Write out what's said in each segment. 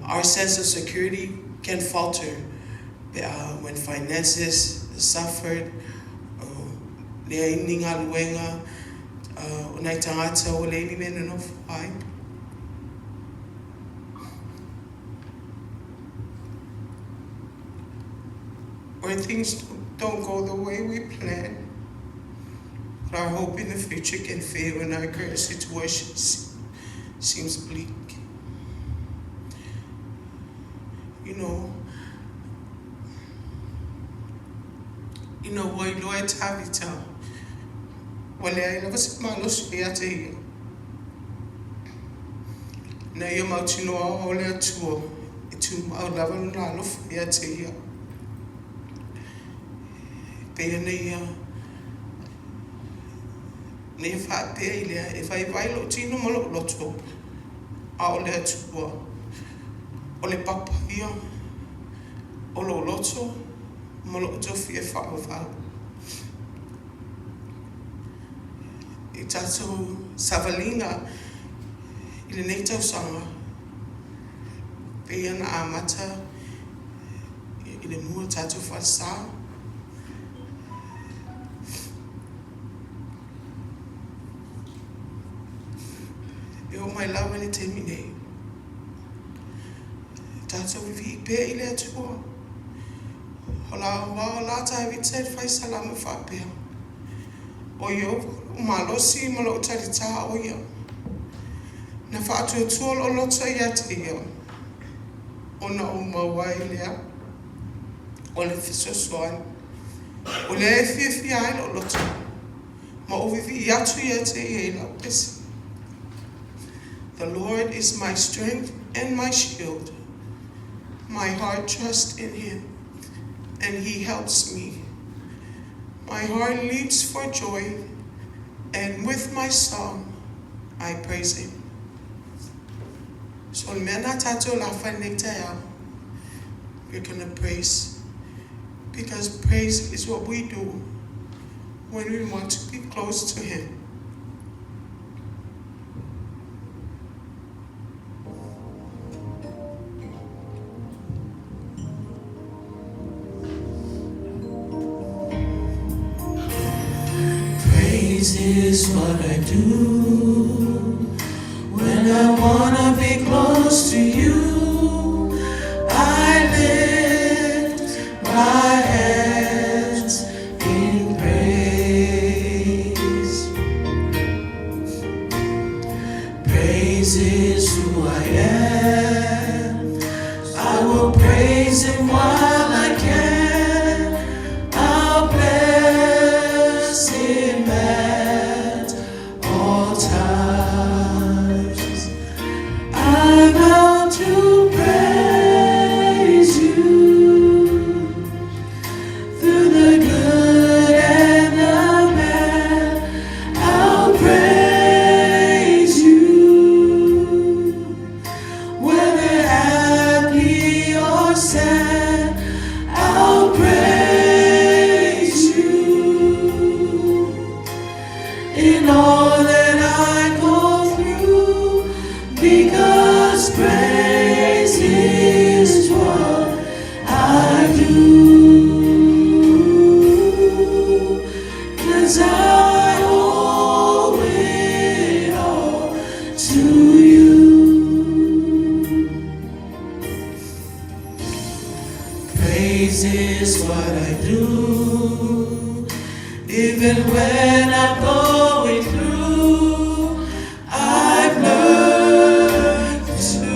Our sense of security can falter when finances suffered, leai ni galuega, o nai tagata ua leai ni mea e nonofo ai. Or things don't go the way we plan. But our hope in the future can fade when our current situation seems bleak. Ua iloa e Tavita, ua leai lava se malosi ia te ia. Na ia mautinoa o le Atua e tumau lava lona alofa ia te ia. Pei ona ia na ia faapea i lea, e vaivai lou tino ma lou loto, a o le Atua, o le papa ia o lou loto ma lou tofi e faavavau. I tatou savaliga i lenei tausaga, pei ona amata i le mua o tatou falesa. E oo mai lava i le taimi nei, tatou vivii pea i le Atua. O la ua o la Tavita i le fai salamo faapea, o Ieova lou malosi ma lou talitā o ia. Na faatuatua lou loto ia te ia, ona ou maua ai lea o le fesoasoani. O lea e fiafia ai lou loto, ma ou vivii atu ia te ia i lau pese. The Lord is my strength and my shield. My heart trusts in him, and he helps me. My heart leaps for joy, and with my song I praise him. So le mea na tatou lafa nei taeao, we're going to praise, because praise is what we do when we want to be close to him. Praise is what I do when I want to be close to you. I lift my hands in praise. Praise is who I am. I will praise him while I can. I'll bless him at all times. I'm bound to praise you through the good and the bad. I'll praise you whether happy or sad. I'll praise you in all that I go through, because praise is what I do. 'Cause I owe it all to you. Praise is what I do, even when I'm going through. I've learned to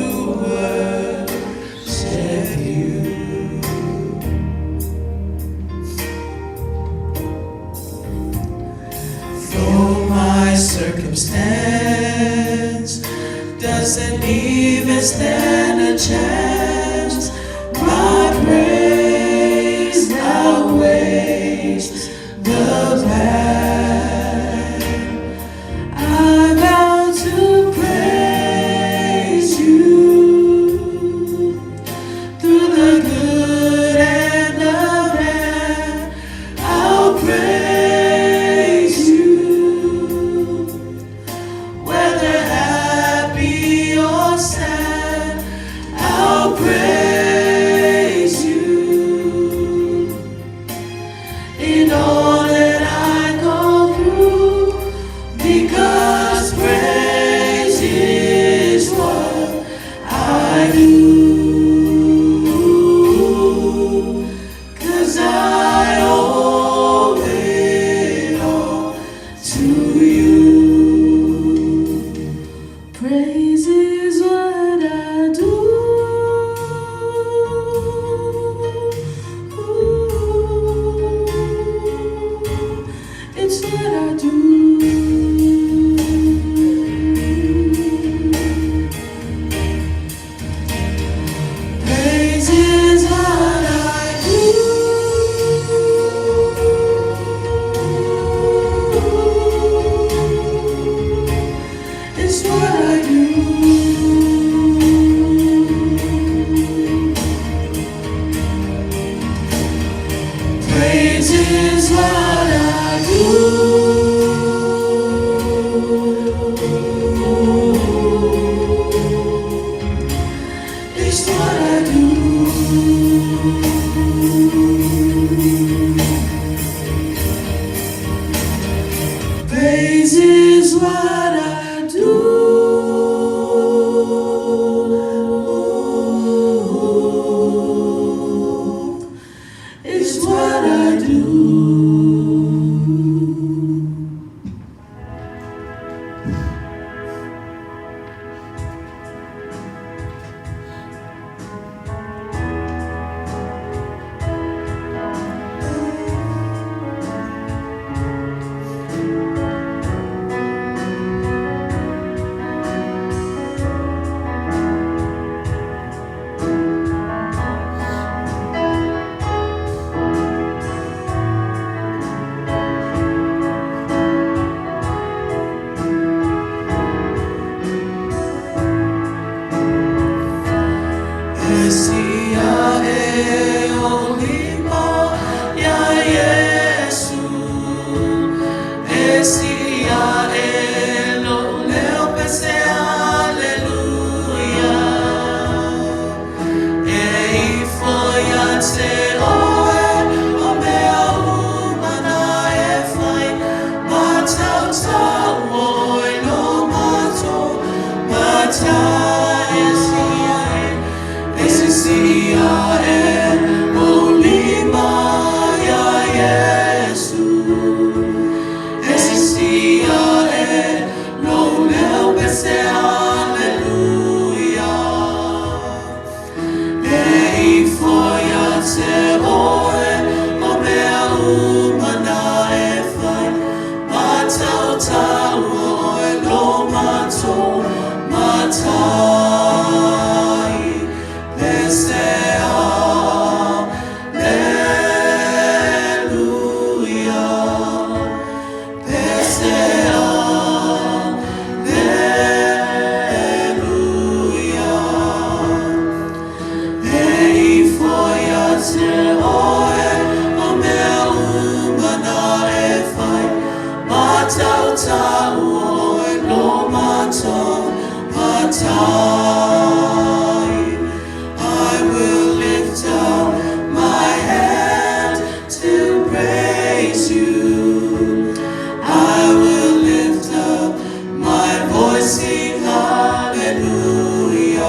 worship you. Though my circumstance doesn't even stand a chance, my praise outweighs the bad. I'm bound to praise you through the good and the bad. I'll praise you whether happy or sad. I'll I do, 'cause I owe it all to you. Praise is what I do. It's what I do. Praise is what I do. It's what I do. Praise is what I do. It's what I do. Praise is what I do. It's what I do. Esi ae o lima ia Iesu, Esi ae lou leo pese aleluia. E ifo ia te oe o mea uma na e fai, matautau oe lo matou matai. Esi ae, esi ae o lima ia Iesu. Esi ae lou leo pese aleluia. E ifo ia te oe o mea uma na e fai, matautau oe lo matou matai. Pese aleluia. Pese aleluia. E ifo ia te oe o mea uma na e fai, matautau oe lo matou matai. I will lift up my hand to praise you. I will lift up my voice, sing hallelujah.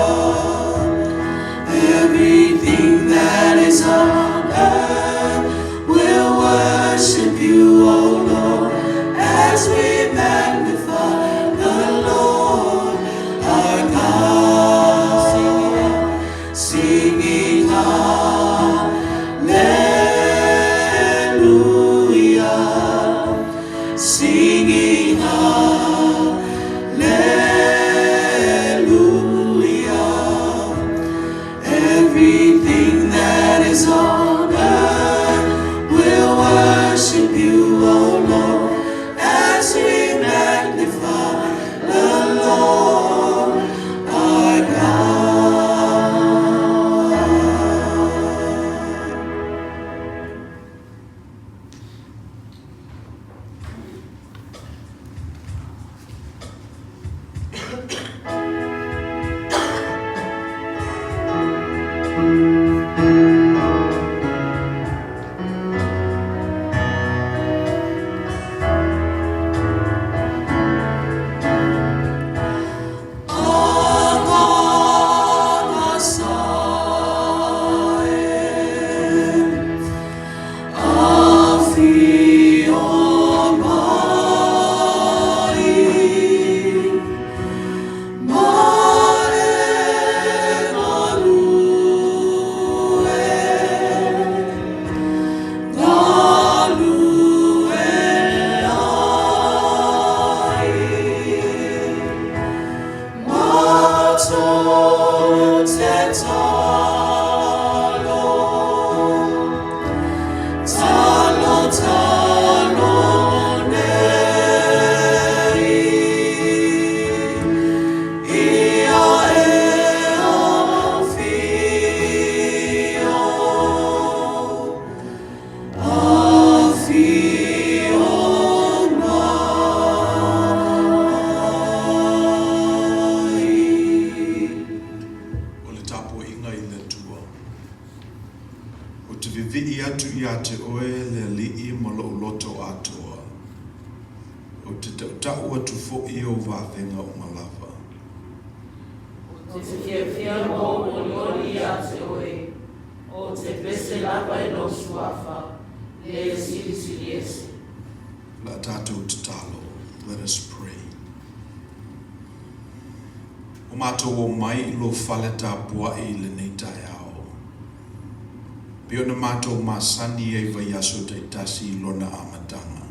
Everything that is on earth will worship you, O Lord, as we magnify the Lord our God. Singing hallelujah, singing hallelujah. Everything that is on earth will worship you, O Lord, as we magnify the Lord our God. Among O le tapuaiga i le Atua. Ou te vivii atu ia te Oe le Alii ma lou loto atoa. Ou te tautau atu foi Ou vavega uma lava. Ou te fiafia ma ou olioli ia te Oe, ou te pese lava i Lou Suafa, le Silisili Ese. O le a tatou tatalo, Let us pray. Ua matou omai i lou fale tapuai i lenei taeao. Pei ona matou masani ai vaiaso taitasi i lona amataga.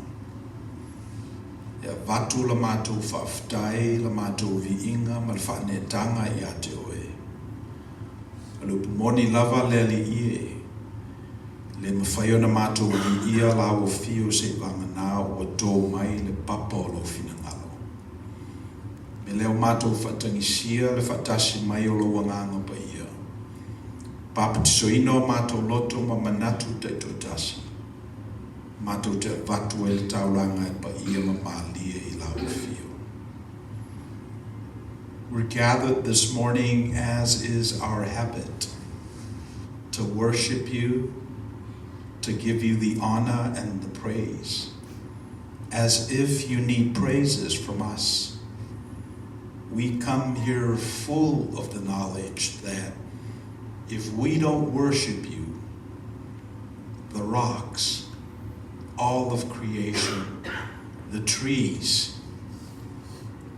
E avatu la matou faafetai, la matou viiga ma le faaneetaga ia te Oe. O le upu moni lava le Alii e, le mafai ona matou viia lauofio seivaganā ua tō mai le papa o Lou finagalo. Me lea ua matou faatagisia le faatasi mai o Lou Agaga Paia, papatisoina o matou loto ma manatu taitoatasi, matou te avatu ai le taulaga e paia ma malie i Lau Afio. We're gathered this morning, as is our habit, to worship you, to give you the honor and the praise, as if you need praises from us. We come here full of the knowledge that if we don't worship you, the rocks, all of creation, the trees,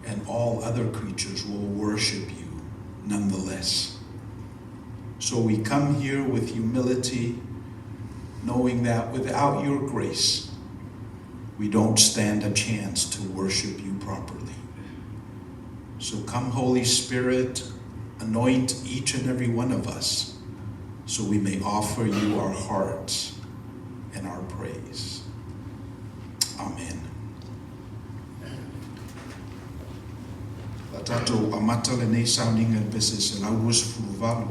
and all other creatures will worship you nonetheless. So we come here with humility, knowing that without your grace, we don't stand a chance to worship you properly. So come, Holy Spirit, anoint each and every one of us so we may offer you our hearts and our praise. Amen. O le a tatou amata lenei sauniga i le pese 128,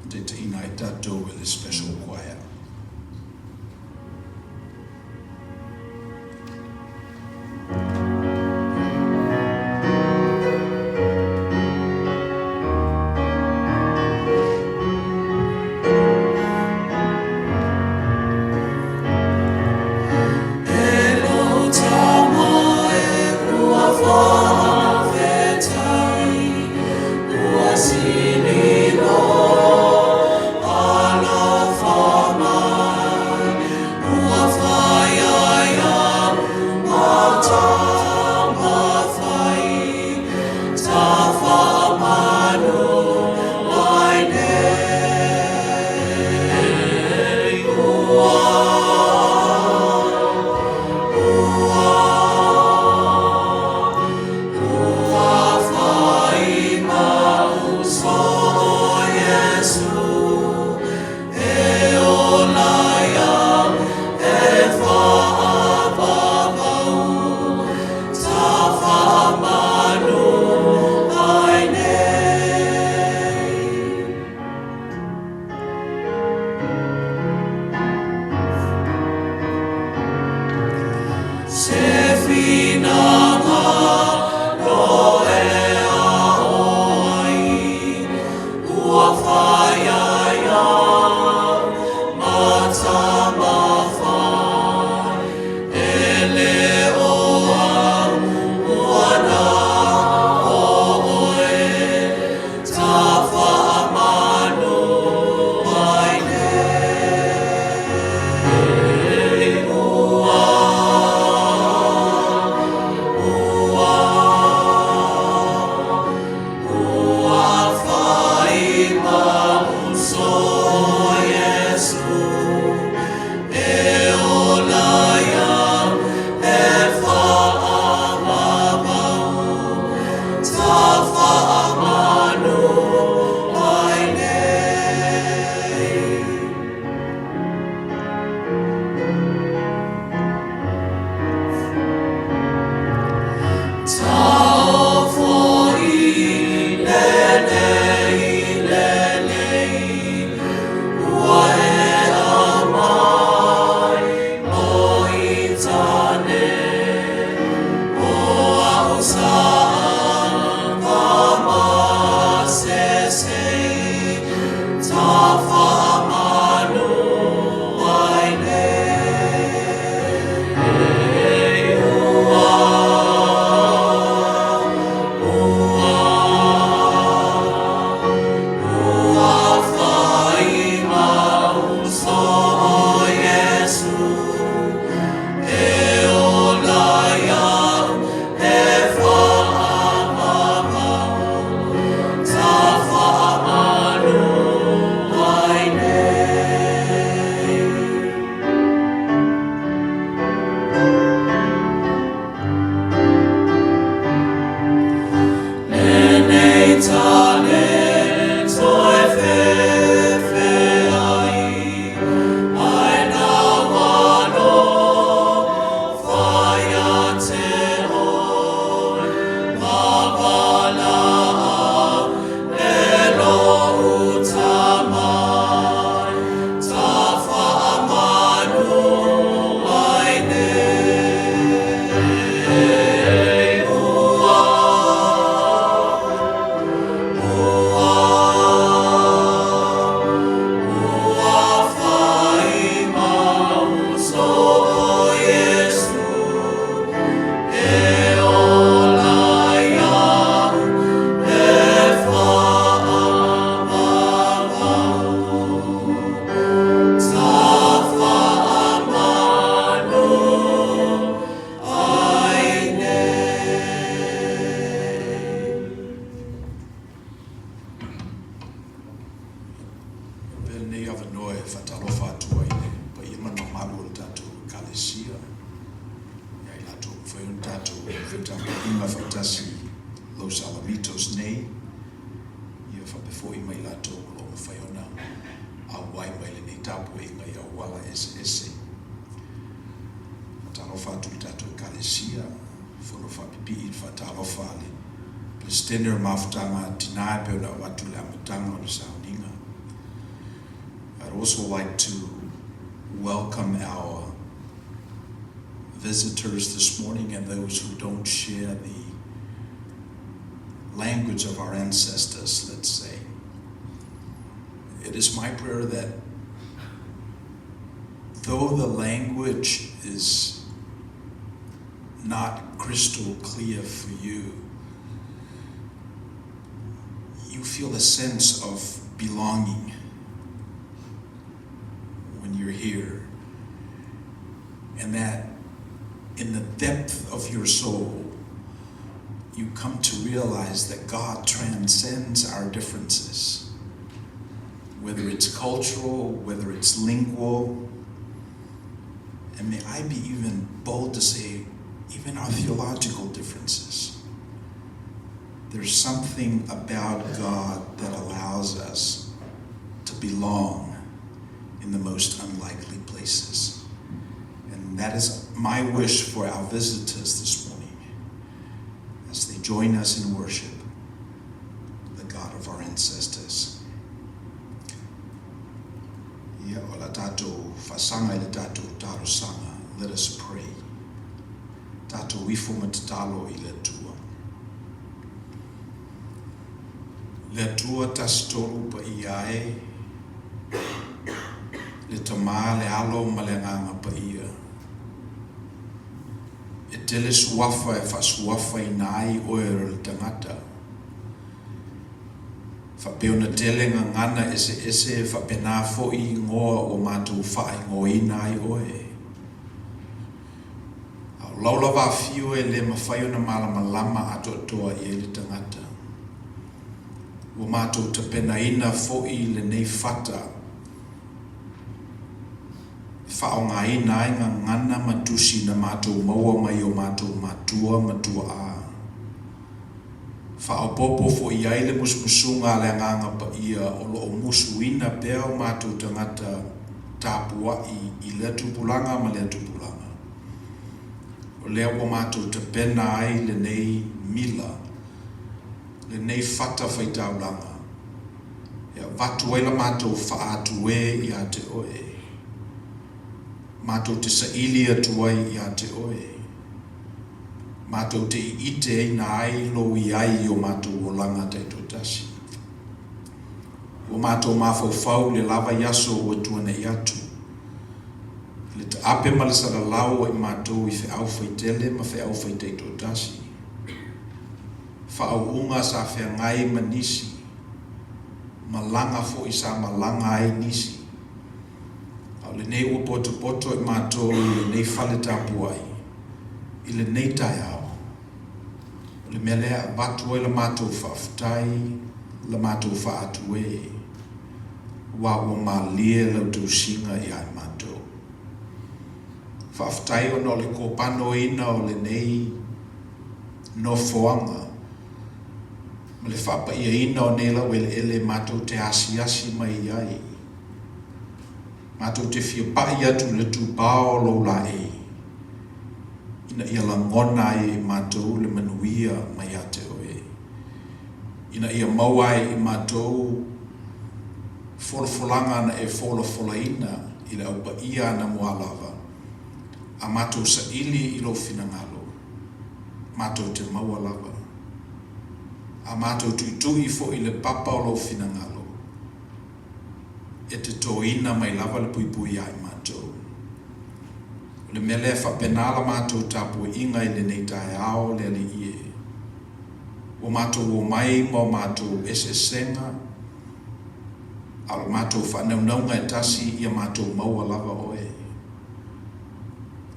taitaiina ai tatou e le Special Choir. Avea lenei avanoa e faatalofa atu ai i le paia ma le mamalu o le tatou Ekalesia, ia i latou ua mafai ona tatou feutapuaiga faatasi i Los Alamitos nei, ia faapea foi ma i latou o lo o mafai ona auai mai lenei tapuaiga i auala eseese. Faatalofa atu i le tatou Ekalesia, Fono Faapipii i le faatalofa a le Peresetene o le Mafutaga a Tina e pei ona avatu i le amataga o le sauniga. I'd also like to welcome our visitors this morning and those who don't share the language of our ancestors, let's say. It is my prayer that though the language is not crystal clear for you, you feel a sense of belonging when you're here. And that in the depth of your soul, you come to realize that God transcends our differences, whether it's cultural, whether it's lingual, and may I be even bold to say, even our theological differences. There's something about God that allows us to belong in the most unlikely places. And that is my wish for our visitors this morning as they join us in worship, the God of our ancestors. Ia, o la tatou faasaga i le tatou talosaga, let us pray. Tatou ifo ma tatalo i le Atua. Le Atua tasi tolu paia e, le Tama, le Alo ma le Agaga Paia. E tele suafa e faasuafaina ai oe o le tagata. Faapea ona tele gagana eseese faapena foi igoa ua matou faaigoaina ai oe. A o lau lava afio e le mafai ona malamalama atoatoa i ai le tagata. Ua matou tapenaina foi lenei fata e faaaogaina ai gagana ma tusi na matou maua mai o matou matua ma tuaa. Faaopoopo foi i ai le musumusuga a le Agaga Paia o lo o musuina pea o matou tagata tapuai i lea tupulaga ma lea tupulaga. O lea ua matou tapena ai lenei mila, lenei fata faitaulaga, e avatu ai la matou faaatuē ia te oe, matou te saili atu ai ia te oe. Matou te iiteina ai lou iai i o matou olaga taitoatasi. Ua matou mafaufau i le lava i aso ua tuanai atu, i le taape ma le salalau o i matou i feau faitele ma feau faitaitoatasi, faauuga sa feagai ma nisi, malaga foi sa malaga ai nisi. A o lenei ua potopoto i matou i lenei fale tapuai i lenei taeao, o le mea lea e avatu ai la matou faafetai, la matou faatuē, aua ua malie lau tausiga ia i matou. Faafetai ona o le kopanoina o lenei nofoaga ma le faapaiaina o nei laueleele matou te asiasi mai ai. Matou te fia pai atu i le tupao o lou laei, ina ia lagona ai e matou le manuia mai ia te oe, ina ia maua ai i matou folafolaga na e folafolaina i le au paia anamua lava, a matou saili i lou finagalo, matou te maua lava. A matou tuitui foi i le papa o lou finagalo, e te toina mai lava le puipui ia i matou. O le mea lea e faapena la matou tapuaiga i lenei taeao le Alii e. Ua matou omai ma o matou eseesega, a o le matou faanaunauga e tasi ia matou maua lava Oe.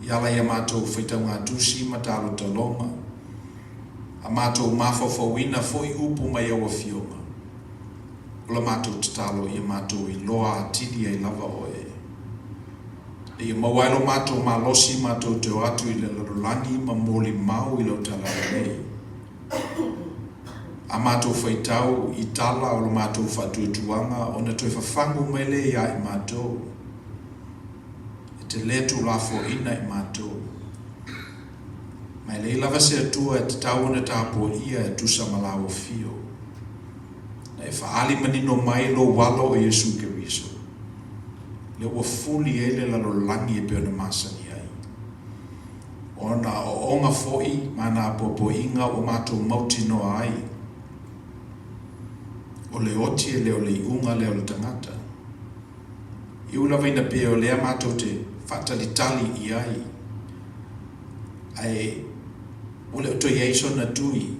I ala ia matou faitaugatusi ma talotaloga, a matou mafaufauina foi upu mai au Afioga. O la matou tatalo ia matou iloa atili ai lava Oe. Ina ia maua ai lo matou malosi matou te o atu i le lalolagi ma molimau i lau Talalelei. A matou faitau i tala o lo matou faatuatuaga ona toe fafagu mai lea ia i matou. E te le tulafoaina i matou. Ma e leai lava se Atua e tatau ona tapuaia e tusa ma lauofio. Na e faaali manino mai lou alo o Iesu Keriso, lea ua fuli ai le lalolagi e pei ona masani ai. O ana aoaoga foi ma ana apoapoaiga ua matou mautinoa ai, o le oti e le o le iuga lea o le tagata. E ui lava ina pei o lea matou te faatalitali i ai, ae ua le o toe i ai sona tui,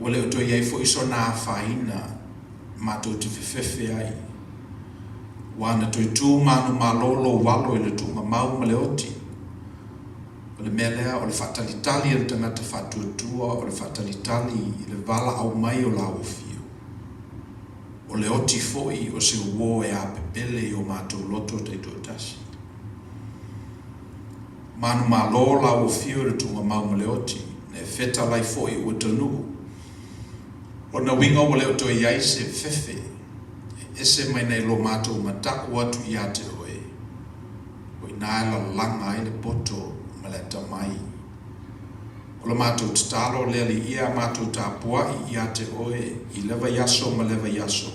ua le o toe i ai foi sona afaina matou te fefefe ai. Ua na toe tu manumalo lou alo i le tuugamau ma le oti. O le mea lea, o le faatalitali a le tagata faatuatua, o le faatalitali i le valaau mai o lauofio. O le oti foi o se uo e apepele i o matou loto taitoatasi. Manumalo lauofio i le tuugamau ma le oti, na e fetalai foi ua taunuu. O na uiga ua le o toe i ai se fefe e ese mai nai lo matou mataʻu atu ia te oe, o ina e lalaga ai le poto ma le atamai. O la matou tatalo le Alii a matou tapuaʻi ia te oe i le vaiaso ma le vaiaso.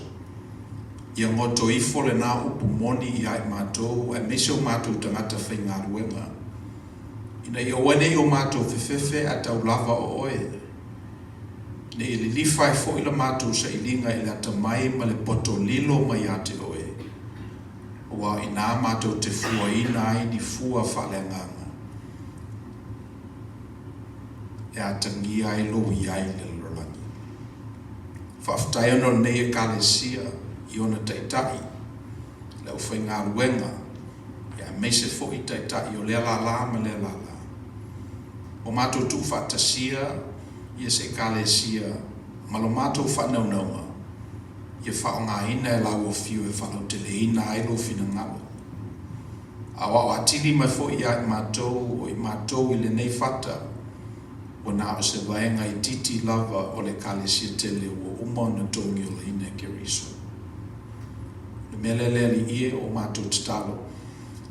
Ia goto ifo lena upu moni ia i matou aemaise o matou tagata faigaluega, ina ia aua nei o matou fefefe ae tau lava o oe. Ne i lilifa ai foi la matou sailiga i le atamai ma le poto lilo mai ia te oe, aua o inā matou te fuaina ai ni fua faaleagaga e atagia ai lou iai i le lalolagi. Faafetai ona o lenei Ekalesia i ona taitai, le aufaigaluega, aemaise foi taitai o lea lala ma lea lala. Ua matou tuufaatasia ia se Ekalesia ma lo matou faanaunauga ia faaaogaina e lauofio e faalauteleina ai lou finagalo. Aoao atili mai foi ia i matou o i matou i lenei fata, ua na o se vaega itiiti lava o le Ekalesia tele ua uma ona togiolaina e Keriso. O le mea lea le Alii e, o matou tatalo,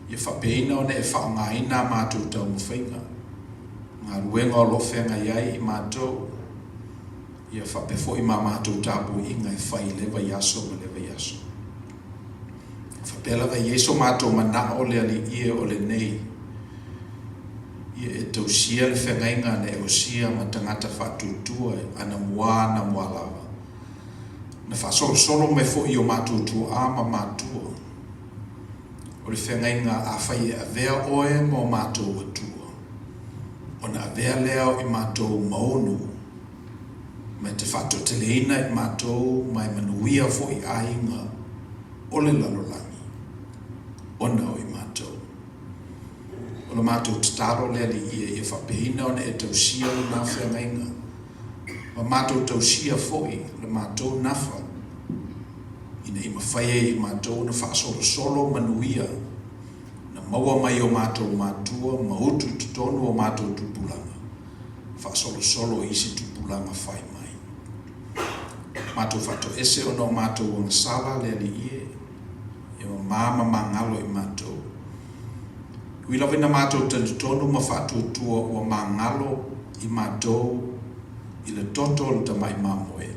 ia faapeina ona e faaaogaina a matou taumafaiga, galuega o lo o feagai ai i matou, ia faapea foi ma matou tapuaiga e fai i lea vaiaso ma lea vaiaso. Faapea lava e i ai so matou manao le Alii e o lenei, ia e tausia le feagaiga na e osia ma tagata faatuatua anamua anamua lava. Na faasolosolo mai foi i o matou tuaa ma matua. O le feagaiga afai e avea oe ma o matou Atua, ona avea lea o i matou maunu, ma e te faatoateleina i matou ma e manuia foi aiga o le lalolagi, ona o i matou. O la matou tatalo le Alii ia faapeina ona e tausia lona feagaiga, ma matou tausia foi le matou nafa, ina ia mafai ai e matou ona faasolosolo manuia na maua mai o matou matua ma utu i totonu o matou tupulaga, faasolosolo i isi tupulaga fai mai. Matou faatoese ona o matou agasala le Alii e, ia mamā ma magalo i matou. Ui lava ina matou talitonu ma faatuatua ua magalo i matou i le toto o le tamai mamoe,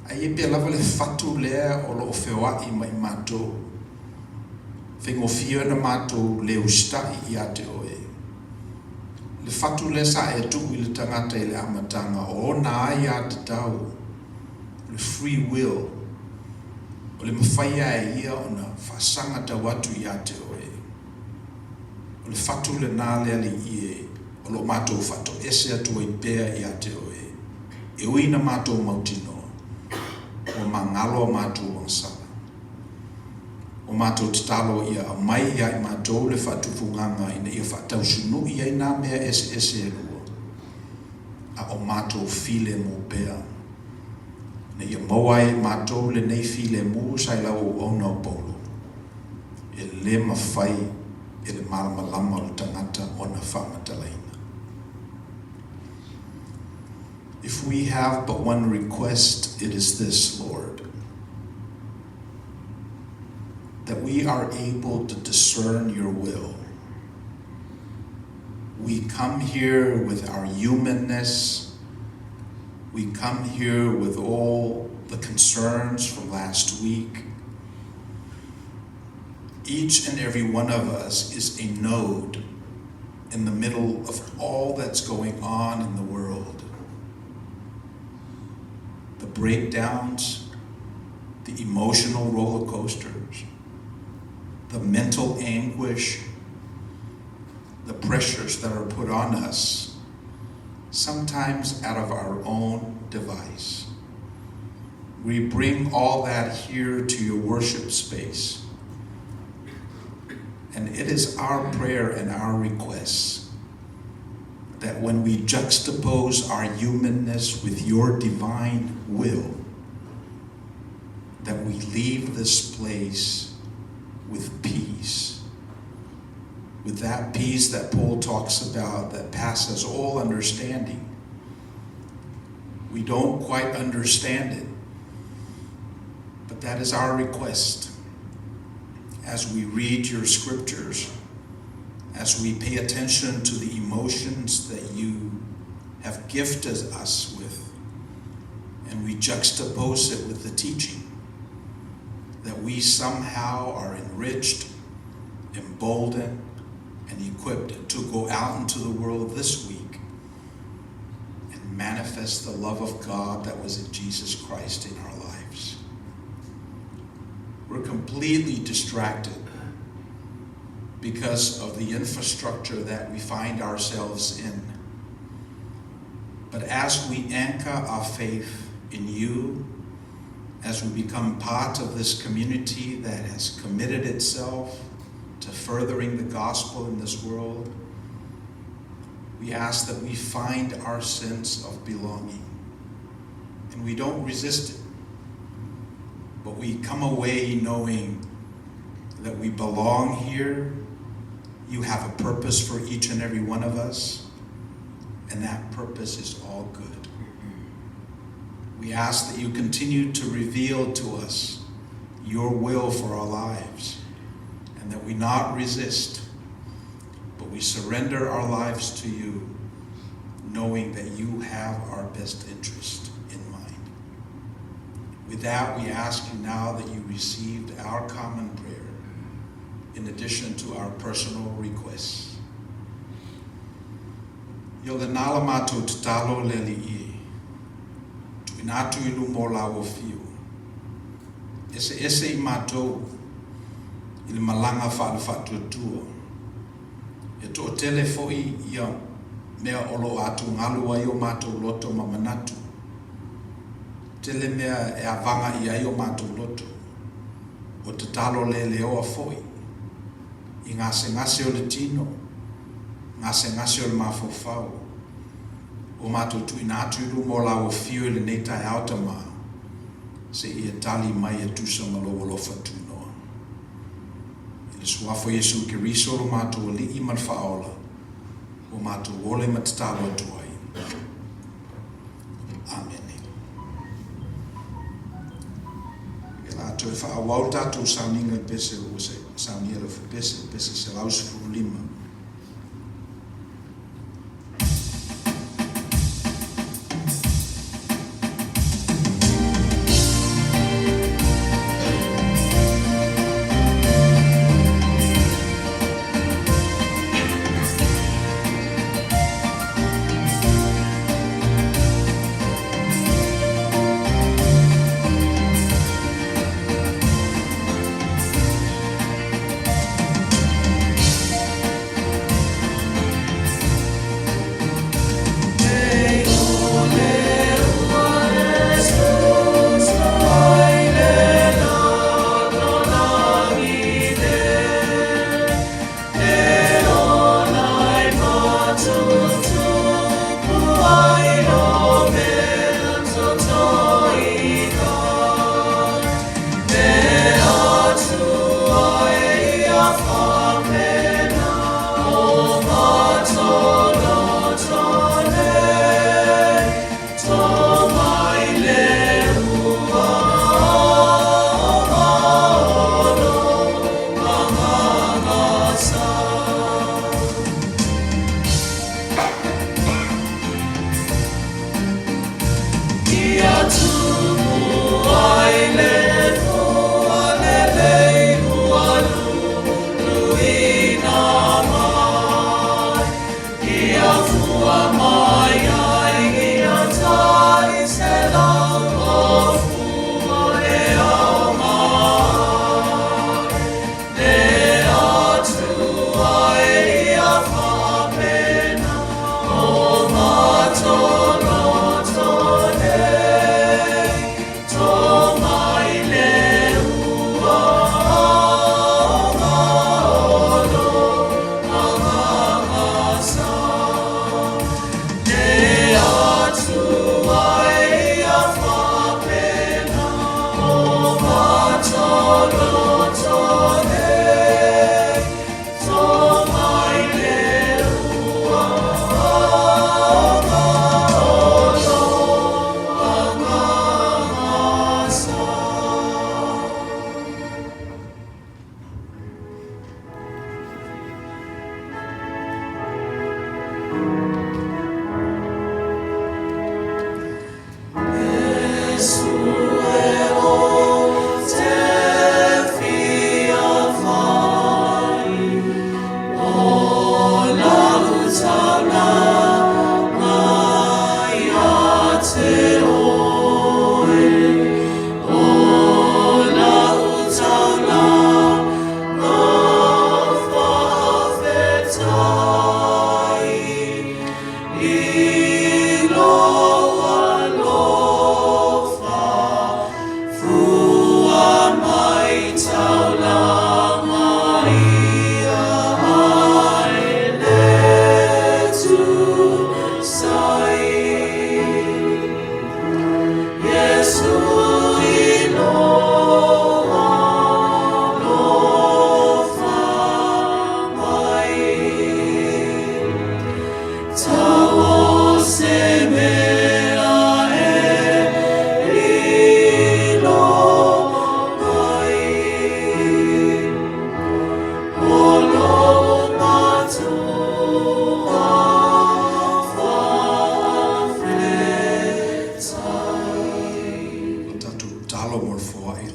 Ae i ai pea lava le fatu lea o lo o feoai ma i matou. Faigofie ona matou le usitai ia te oe. Le fatu lea sa e tuu i le tagata i le amataga o ona aiatatau, o le free will, o le mafai lava e ia ona faasaga tau atu ia te oe. O le fatu lena le Alii e, o lo o matou faatoese atu ai pea ia te oe, e ui ina matou mautinoa, ua magalo a matou agasala. Ua matou tatalo ia aumai ia i matou le faatupugaga ina ia faatausunui ai nā mea eseese e lua, a o matou filemu pea. Ina ia maua ai e matou lenei filemu sa i lau auauna o Paulo, e lē mafai e le malamalama o le tagata ona faamatalaina. If we have but one request, it is this, Lord, that we are able to discern your will. We come here with our humanness. We come here with all the concerns from last week. Each and every one of us is a node in the middle of all that's going on in the world. The breakdowns, the emotional roller coasters, the mental anguish, the pressures that are put on us, sometimes out of our own device. We bring all that here to your worship space. And it is our prayer and our request that when we juxtapose our humanness with your divine will, that we leave this place with peace. With that peace that Paul talks about that passes all understanding. We don't quite understand it, but that is our request as we read your scriptures, as we pay attention to the emotions that you have gifted us with, and we juxtapose it with the teaching, that we somehow are enriched, emboldened, and equipped to go out into the world this week and manifest the love of God that was in Jesus Christ in our lives. We're completely distracted because of the infrastructure that we find ourselves in. But as we anchor our faith in you, as we become part of this community that has committed itself to furthering the gospel in this world, we ask that we find our sense of belonging. And we don't resist it, but we come away knowing that we belong here. You have a purpose for each and every one of us, and that purpose is all good. We ask that you continue to reveal to us your will for our lives, and that we not resist, but we surrender our lives to you, knowing that you have our best interest in mind. With that, we ask you now that you received our common prayer in addition to our personal requests. Ia o lena la matou tatalo le Alii e, tuuina atu i luma o lau afio, eseese i matou i le malaga faale-faatuatua, e toatele foi ia mea o lo o atugalu ai o matou loto ma manatu, tele mea e avaga i ai o matou loto, o tatalo leleoa foi i gasegase o le tino, gasegase o le mafaufau, ua matou tuuina atu i luma o lau afio i lenei taeao Tama, se i e tali mai e tusa ma lou alofa tunoa. I le Suafa o Iesu Keriso lo matou Alii ma le Faaola, ua matou ole ma tatalo atu ai. Amene. E la toe faaauau le tatou sauniga i pese ua saunia le pese, pese 115.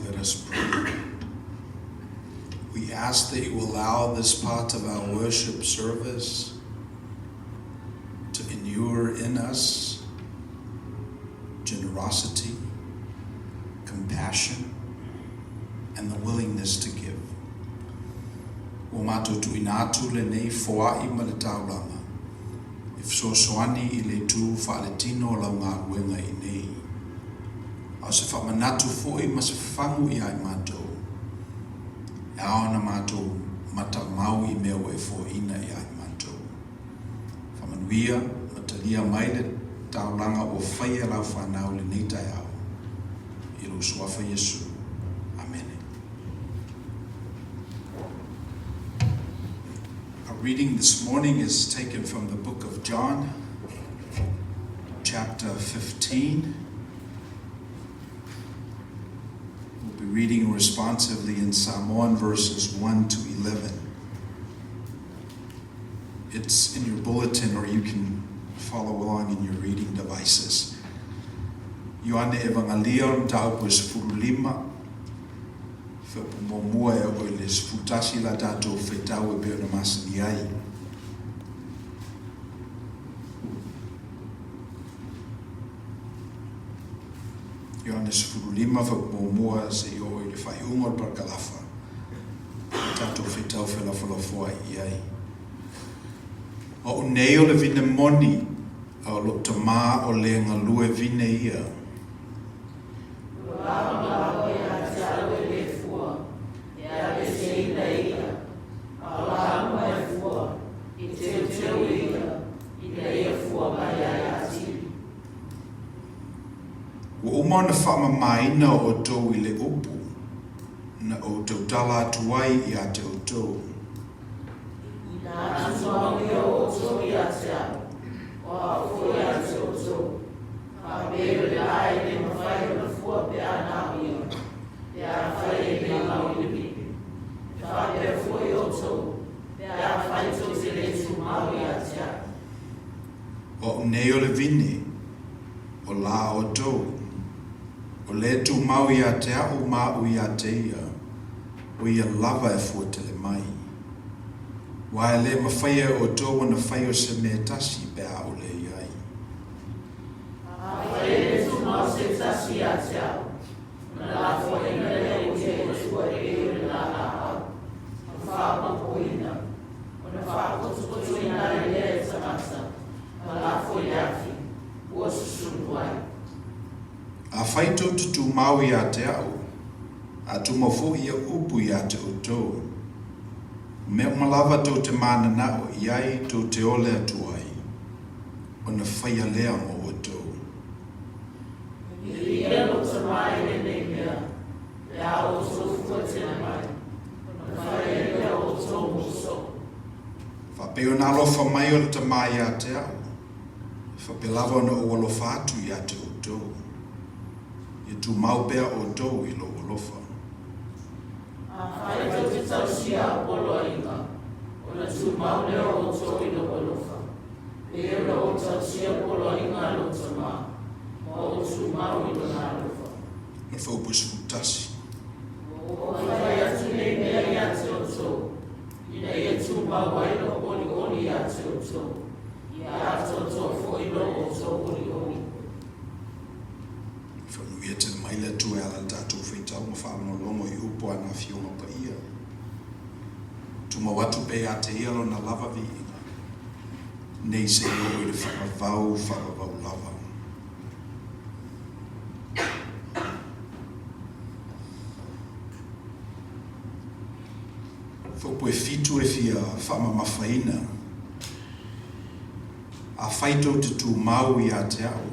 Let us pray. We ask that you allow this part of our worship service to inure in us generosity, compassion, and the willingness to give. Ua matou tuuina atu lenei foai ma le taulaga e fesoasoani i le itu faaletino o lau galuega i inei. A o se faamanatu foi ma se fagu ia i matou, e ao ona matou matamau i mea ua e foaiina ia i matou. Faamanuia ma talia mai le taulaga ua faia e lau fanau i lenei taeao, i lou Suafa Iesu. Amene. Our reading this morning is taken from the book of John, chapter 15. We'll be reading responsively in Samoan verses 1 to 11. It's in your bulletin, or you can follow along in your reading devices. Ioane Evangalia o le mataupu e 15, Feupu muamua e oo i le 11 la tatou faitau e pei ona masani ai. Ioane 15, Feupu muamua seia oo i le faaiuga o le parakalafa, la tatou faitau felafolafoai i ai. O au nei o le vine moni, a o lou Tama o le galue vine ia. Ua lagolago ia te au e le fua, e aveeseina e ia, a o la uma e fua, e teuteu e ia, ina ia fua mai ai atili. Ua uma ona faamamaina outou i le upu na ou tautala atu ai ia te outou. Inā tumau ia outou ia te au, o au foi ia te outou, faapei o le lā e le mafai ona fua pe a na o ia, pe afai e le mau i le pipi. E faapea foi outou, pe afai tou te le tumau ia te au. O au nei o le vine, o lā outou. O le tumau ia te au ma a'u ia te ia, o ia lava e fua tele mai. Aua e le mafai e outou ona fai o se mea e tasi pe a a'u le i ai. Afai e le tumau se tasi ia te au, ona lafoaiina lea i le Atua e pei o le lālāau, ma faaopoopoina, ona faapotopotoina ai lea e tagata, ma lafo i le afi, ua susunu ai. Afai tou te tumau ia te a'u, a tumau foi ia upu ia te outou, o mea uma lava tou te mananao i ai tou te ole atu ai, ona faia lea mo outou. Viia lou Tama i lenei mea, pe a outou fua tele mai, ona fai ai lea o outou ma uso. Faapei ona alofa mai o le Tama ia te au, e faapea lava ona ou alofa atu ia te outou. Ia tumau pea outou i lou alofa. Afai tou te tausia au poloaiga, ona tumau lea o outou i lou alofa, pei ona ou tausia poloaiga a lou Tama, ma ou tumau i lona alofa. Ma le Fuaiupu 11. Ua ou fai atu nei mea ia te outou, ina ia tumau ai lou olioli ia te outou, ia atoatoa foi lo outou olioli. Faamanuia tele mai le Atua e ala i le tatou faitau ma faalogologo i upu a na Afioga Paia. Tumau atu pea ia te Ia Lona lava viiga, nei se i oo i le faavavau faavavau lava. Faupu e fitu e fia faamamafaina. Afai tou te tumau ia te au,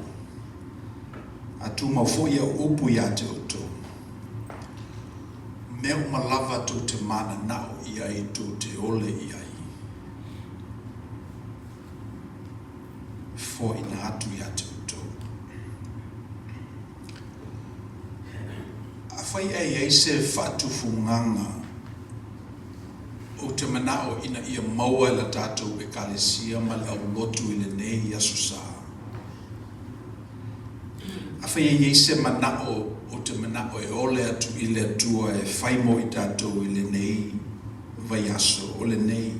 a tumau foi au upu ia te outou, mea uma lava tou te mananao i ai tou te ole i ai, e foaina atu ia te outou. Afai ae i ai se faatufugaga, ou te manao ina ia maua e la tatou Ekalesia ma le aulotu i lenei Aso Sa. Afai e i ai se manao, ou te manao e ole atu i le Atua e fai mo i tatou i lenei vaiaso o lenei.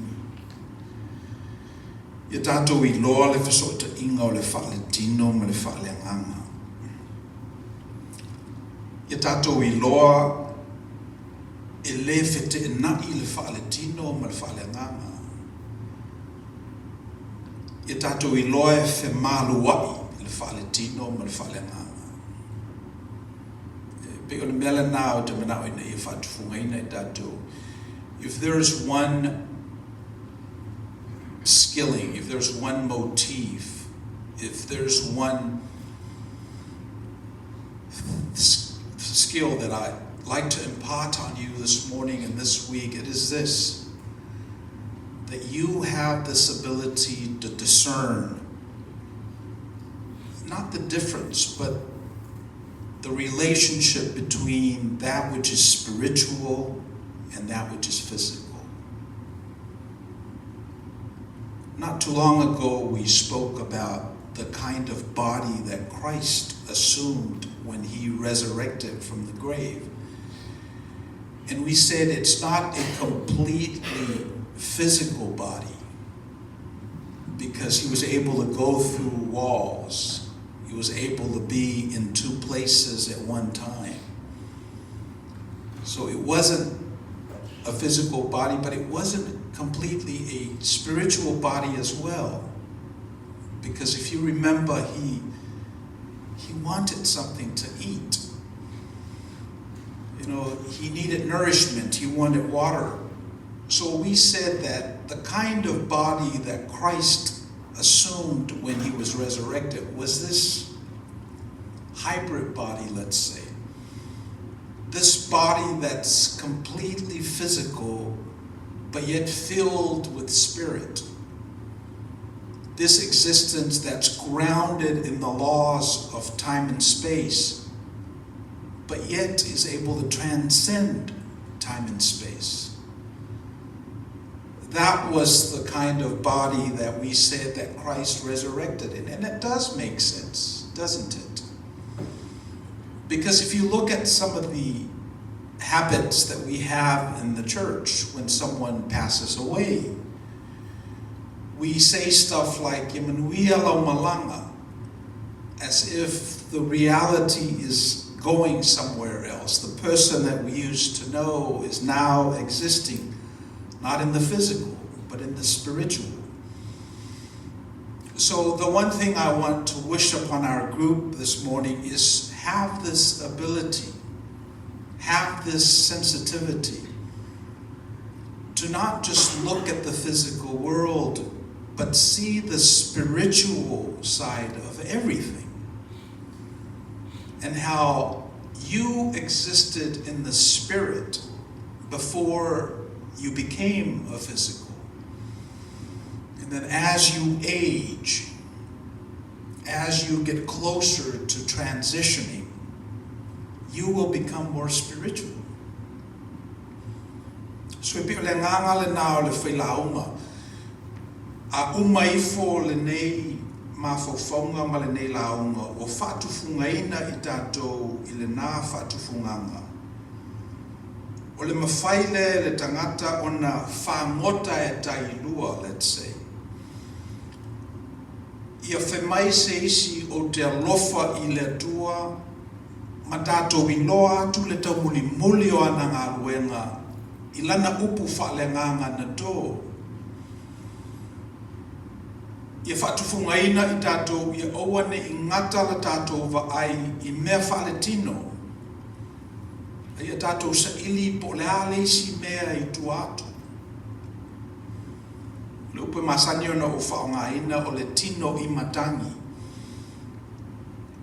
Ia tatou iloa le fesootaiga o le faaletino ma le faaleagaga. Ia tatou iloa e le feteenai le faaletino ma le faaleagaga. Ia tatou iloa e femaluai le faaletino ma le faaleagaga. E pei o le mea lena ou te manao ina ia faatufugaina i tatou. If there is one skilling, if there's one motif, if there's one skill that I'd like to impart on you this morning and this week, it is this, that you have this ability to discern not the difference, but the relationship between that which is spiritual and that which is physical. Not too long ago, we spoke about the kind of body that Christ assumed when he resurrected from the grave. And we said it's not a completely physical body because he was able to go through walls. He was able to be in two places at one time. So it wasn't a physical body, but it wasn't completely a spiritual body as well. Because if you remember, he wanted something to eat. You know, he needed nourishment, he wanted water. So we said that the kind of body that Christ assumed when he was resurrected was this hybrid body, let's say. This body that's completely physical, but yet filled with spirit. This existence that's grounded in the laws of time and space, but yet is able to transcend time and space. That was the kind of body that we said that Christ resurrected in. And it does make sense, doesn't it? Because if you look at some of the habits that we have in the church when someone passes away, we say stuff like, Ia manuia lau malaga, as if the reality is going somewhere else. The person that we used to know is now existing, not in the physical, but in the spiritual. So the one thing I want to wish upon our group this morning is have this ability, have this sensitivity to not just look at the physical world, but see the spiritual side of everything. And how you existed in the spirit. before you became a physical. And then as you age, as you get closer to transitioning, you will become more spiritual. So e pei o le agaga lena o le failauga, a uma ifo lenei mafaufauga ma lenei lauga ua faatufugaina i tatou i lena faatufugaga. O le mafai lea e le tagata ona fagota e tailua, let's say. Ia fai mai se isi ou te alofa i le Atua ma tatou iloa atu le taumulimuli o ana galuega i lana upu faaleagaga na to. Ia faatufugaina i tatou ia aua ne i gata la tatou vaai i mea faaletino, a ia tatou saili po o le a le isi mea i tua atu. O le upu e masani ona ou faaaogaina o le tino i matagi.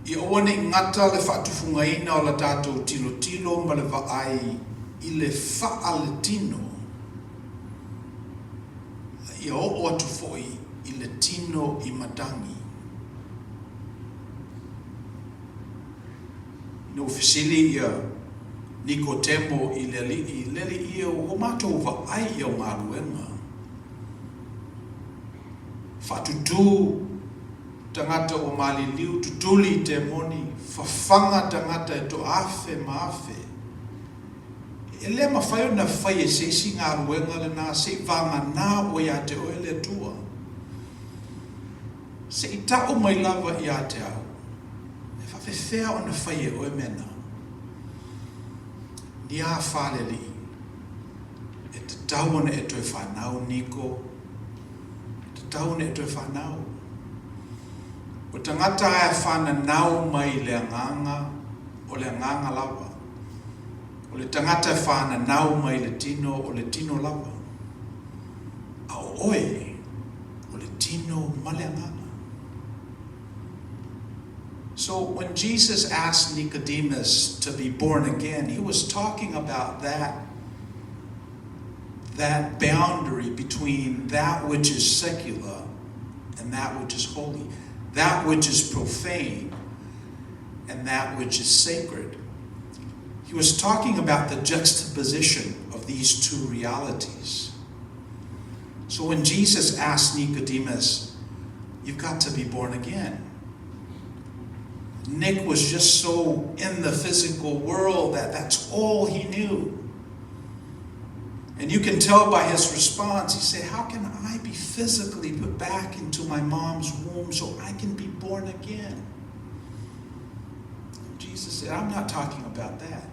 Ia aua ne i gata le faatufugaina o la tatou tilotilo ma le vaai i le faaletino, a ia oo atu foi i le tino i matagi. Ina ua fesili ia Nikotemo i le Alii, Le Alii e, ua matou vaai i au galuega. Faatutū tagata ua maliliu, tutuli i temoni, fafaga tagata e toaafe ma afe. E le mafai ona fai e se isi galuega lena se i vagana ua ia te oe le Atua. Se i tau mai lava ia te au, e faapefea ona fai e oe mea na? Ni a fa le Alii, e tatau ona e toe fanau, Niko, e tatau ona e toe fanau. O tagata lava e fananau mai i le agaga, o le agaga lava. O le tagata e fananau mai i le tino, o le tino lava. A o oe, o le tino ma le agaga. So when Jesus asked Nicodemus to be born again, he was talking about that that boundary between that which is secular and that which is holy, that which is profane and that which is sacred. He was talking about the juxtaposition of these two realities. So when Jesus asked Nicodemus, You've got to be born again, Nick was just so in the physical world that that's all he knew. And you can tell by his response, he said, How can I be physically put back into my mom's womb so I can be born again? Jesus said, I'm not talking about that.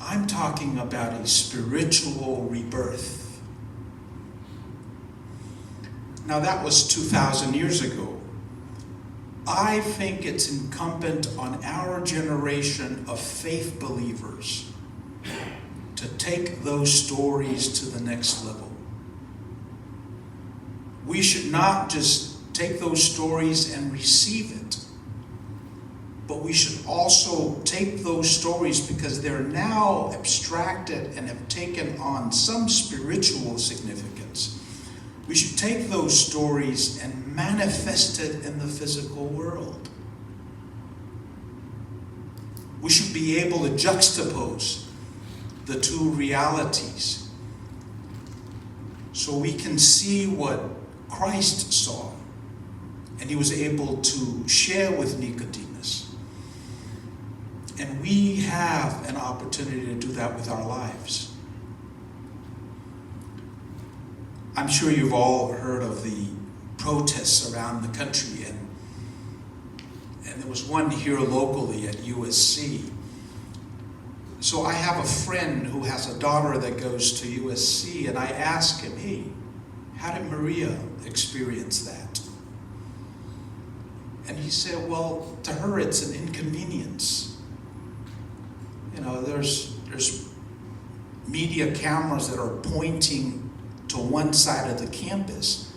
I'm talking about a spiritual rebirth. Now, that was 2,000 years ago. I think it's incumbent on our generation of faith believers to take those stories to the next level. We should not just take those stories and receive it, but we should also take those stories because they're now abstracted and have taken on some spiritual significance. We should take those stories and manifest it in the physical world. We should be able to juxtapose the two realities so we can see what Christ saw and he was able to share with Nicodemus. And we have an opportunity to do that with our lives. I'm sure you've all heard of the protests around the country, and, and there was one here locally at USC. So I have a friend who has a daughter that goes to USC, and I asked him, hey, how did Maria experience that? And he said, well, to her it's an inconvenience. You know, there's, there's media cameras that are pointing to one side of the campus.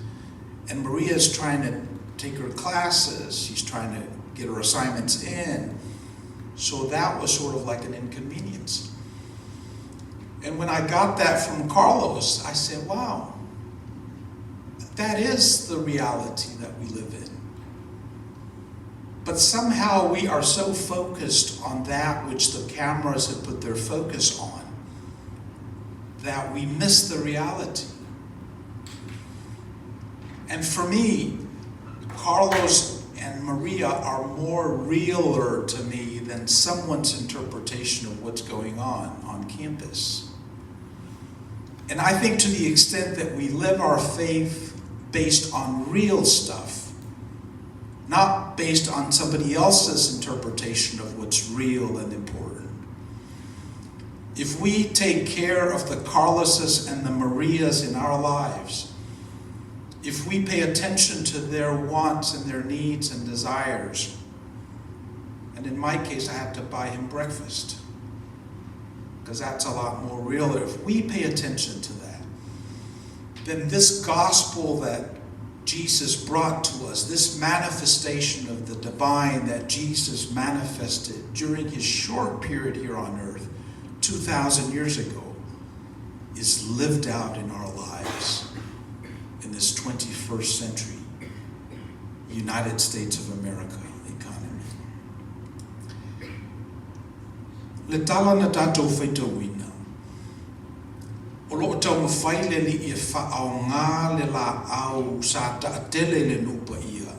And Maria is trying to take her classes, she's trying to get her assignments in. So that was sort of like an inconvenience. And when I got that from Carlos, I said, wow, that is the reality that we live in. But somehow we are so focused on that which the cameras have put their focus on that we miss the reality. And for me, Carlos and Maria are more realer to me than someone's interpretation of what's going on campus. And I think to the extent that we live our faith based on real stuff, not based on somebody else's interpretation of what's real and important. If we take care of the Carloses and the Marias in our lives, if we pay attention to their wants and their needs and desires, and in my case, I had to buy him breakfast, because that's a lot more real. If we pay attention to that, then this gospel that Jesus brought to us, this manifestation of the divine that Jesus manifested during his short period here on earth, 2,000 years ago, is lived out in our lives in this 21st century United States of America economy. Le tala na tatou faitauina, o lo o taumafai le Alii e faaaoga le laau sa taatele i le nuu paia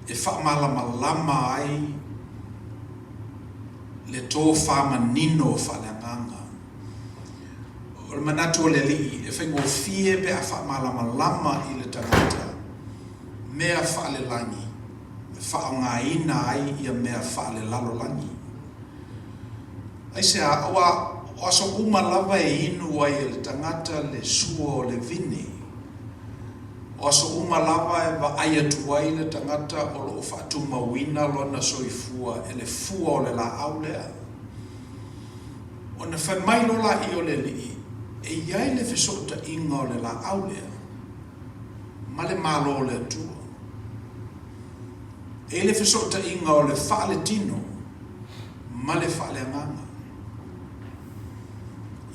e faamalamalama ai le tofa manino faaleagaga. O le manatu o le Alii e faigofie pe a faamalamalama i le tagata mea faalelagi e faaaogaina ai ia mea faalelalolagi. Aisea, aua o aso uma lava e inu ai e le tagata le sua o le vine. O aso uma lava e vaai atu ai le tagata o lo o faatumauina lona soifua e le fua o le laau lea. Ona fai mai loa laia o le Alii, e i ai le fesootaiga o le laau lea ma le Malo o le Atua. E i ai le fesootaiga o le faaletino ma le faaleagaga.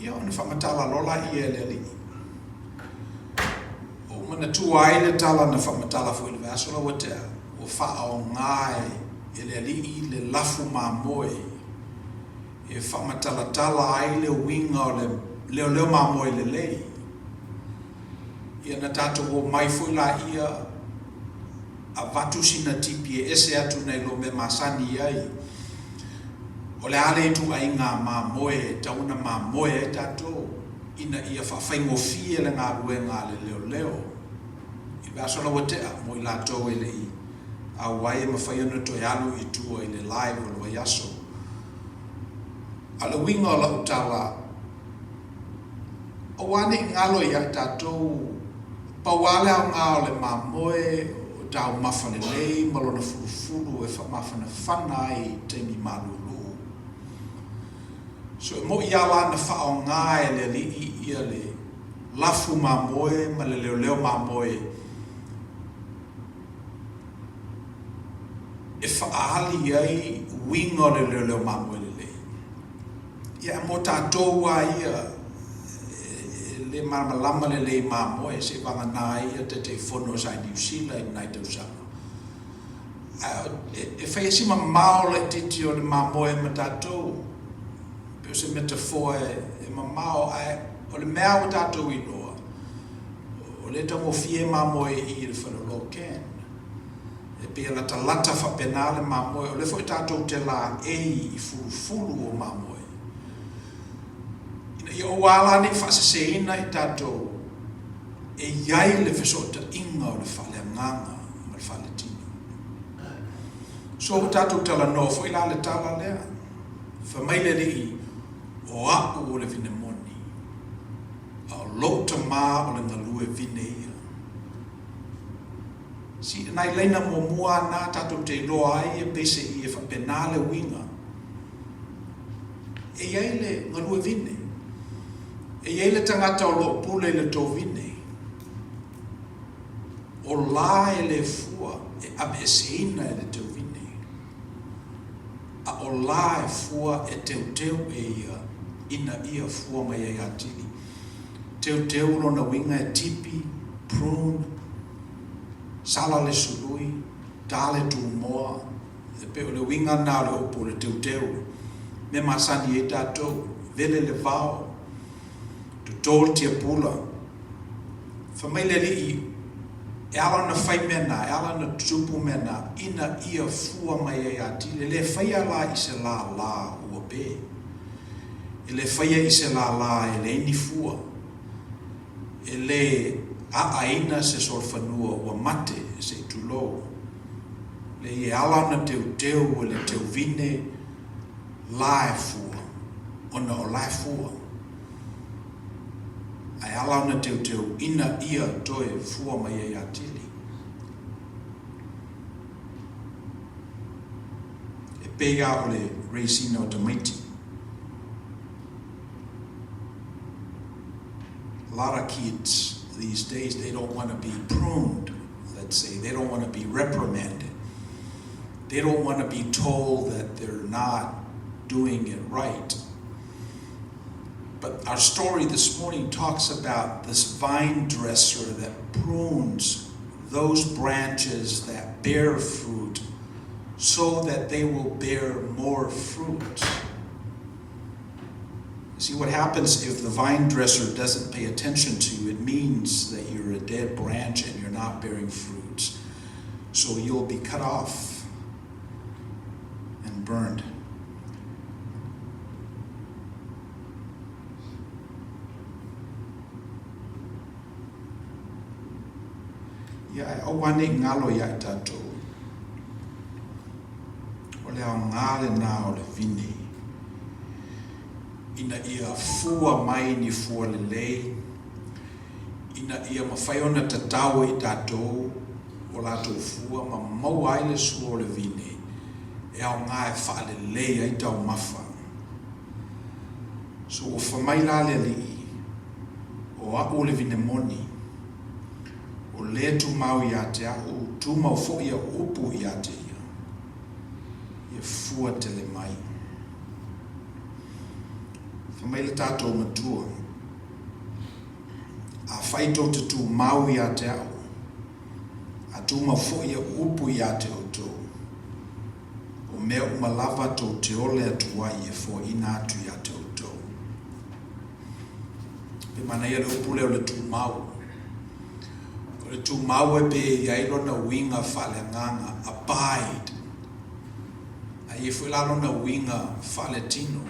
Ia ona faamatala loa laia e le Alii. Ua ou manatua ai le tala na faamatala foi i le vaiaso la ua tea, ua faaaoga e le Alii le lafu mamoe e faamatalatala ai le uiga o le leoleo mamoe lelei. Ia na tatou omai foi laia avatu sina tipi e ese atu nai lo mea masani i ai. O le a le ituaiga mamoe e tatau ona mamoe ai tatou ina ia faafaigofie le galuega a le leoleo i le vaiaso la ua tea mo i latou e le i auai e mafai ona toe alu i tua i le live o le vaiaso. A o le uiga o lau tala, Aua ne i galo ia i tatou, pau lava le aoga o le mamoe o taumafa lelei ma lona fulufulu e faamafanafana ai i taimi malūlū. So e moʻi lava la na faaaoga e le alii ia le lafu mamoe ma le leoleo mamoe e faaali ai uiga o le leoleo mamoe lelei. Ia, mo tatou lava ia e le malamalama lelei i mamoe, seiavagana ai ia Taitaifono sa i Niu Sila i lenai tausaga. Ae e fai ai si mamao laitiiti o le mamoe ma tatou, pei o se metafoa e mamao, ae o le mea ua tatou iloa, o lea e taugofie mamoe i i le faleoloa canned. E pei e latalata faapena le mamoe, o lea foi tatou te laei i fulufulu o mamoe. Ina ia aua la ne i faaseseina i tatou e i ai le fesootaiga o le faaleagaga ma le faaletino. So ua tatou talanoa foi la le tala lea, fai mai le Alii, o a'u o le vine moni, a o lou Tama o le galue vine ia. Si, nai laina muamua a na tatou te iloa ai e peise'i e faapena le uiga. E i ai le galue vine. E i ai le tagata o lo o pule i le tou vine. O la e le fua e aveeseina e le teu vine. A o la e fua e teuteu e ia ina ia fua mai ai atili. Teuteu lona uiga e tipi, prune, sala le sului, ta le tumoa, e pei o le uiga lena o le upu o le teuteu. Mea masani ai tatou, vele le vao, toto le tiapula. Fai mai le Alii, e ala ona fai mea na, e ala ona tutupu mea na, ina ia fua mai ai atili. E le faia la i se lālā ua pē. E le faia i se lālā e leai ni fua. E le aʻaina se solofanua ua mate se i tulou. Leai e ala ona teuteu e le teuvine la e fua, ona o la e fua. Ae ala ona teuteu ina ia toe fua mai ai atili. E pei lava o le raise-ina o tamaiti. A lot of kids these days, they don't want to be pruned, let's say. They don't want to be reprimanded. They don't want to be told that they're not doing it right. But our story this morning talks about this vine dresser that prunes those branches that bear fruit so that they will bear more fruit. See what happens if the vine dresser doesn't pay attention to you? It means that you're a dead branch and you're not bearing fruit. So you'll be cut off and burned. Ia, ae aua ne i galo iā i tatou, o le aoga lenā o le vine, ina ia fua mai ni fua lelei, ina ia mafai ona tatao e i tatou o latou fua ma maua ai le sua o le vine e aoga e faalelei ai taumafa. So ua fai mai la le Alii, O a'u o le vine moni, o lē tumau iā te a'u, tumau fo'i a'u upu iā te ia, ia fua tele mai. Fai mai le tatou Matua, Afai tou te tumau iā te a'u, a tumau fo'i a'u upu iā te outou, O mea uma lava tou te ole atu ai e foaina atu iā te outou. Pe manaia le upu lea o le tumau. O le tumau e pe i ai lona uiga faaleagaga, abide. A i ai foi la lona uiga faaletino,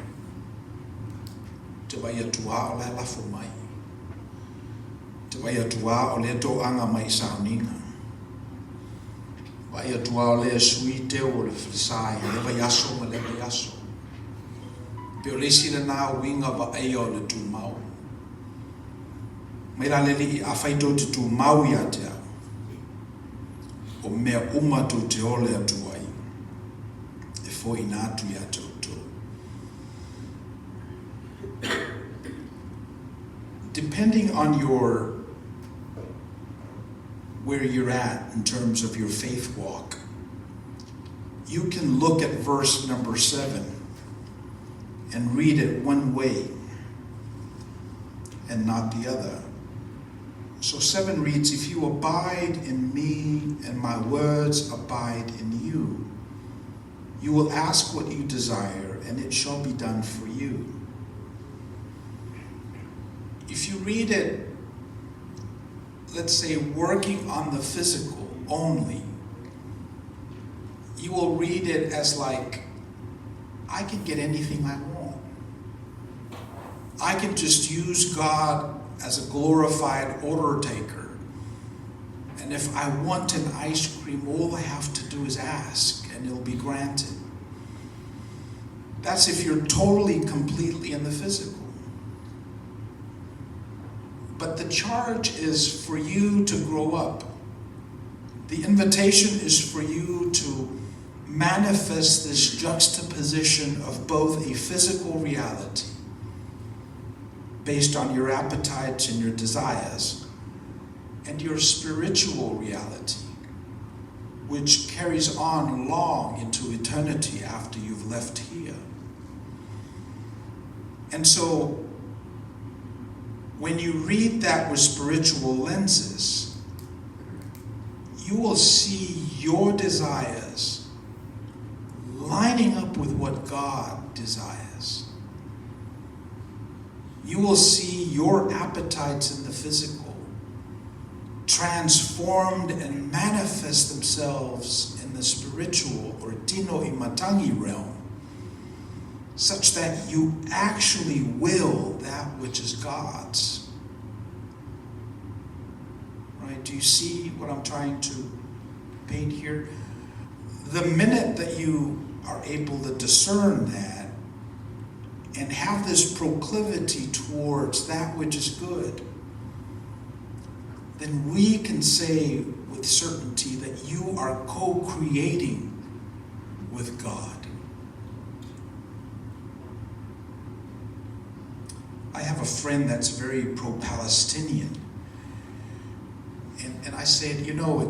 te vaai atu lava o la e lafo mai. Te vaai atu lava o lea e toaga mai i sauniga. Vaai atu lava o lea e sui teu o le falesa i lea vaiaso ma lea vaiaso. Pei o le isi lena uiga vaaia o le tumau. Mai la le Alii, afai tou te tumau ia te au, o mea uma tou te ole atu ai, e foaina atu ia te outou. Depending on your where you're at in terms of your faith walk, you can look at verse number 7 and read it one way and not the other. So 7 reads, If you abide in me and my words abide in you, you will ask what you desire and it shall be done for you. If you read it, let's say, working on the physical only, you will read it as like, I can get anything I want. I can just use God as a glorified order taker. And if I want an ice cream, all I have to do is ask and it'll be granted. That's if you're totally, completely in the physical. But the charge is for you to grow up. The invitation is for you to manifest this juxtaposition of both a physical reality based on your appetites and your desires and your spiritual reality, which carries on long into eternity after you've left here. And so when you read that with spiritual lenses, you will see your desires lining up with what God desires. You will see your appetites in the physical transformed and manifest themselves in the spiritual or tino imatangi realm, such that you actually will that which is God's. Right? Do you see what I'm trying to paint here? The minute that you are able to discern that and have this proclivity towards that which is good, then we can say with certainty that you are co-creating with God. I have a friend that's very pro-Palestinian. And I said, you know,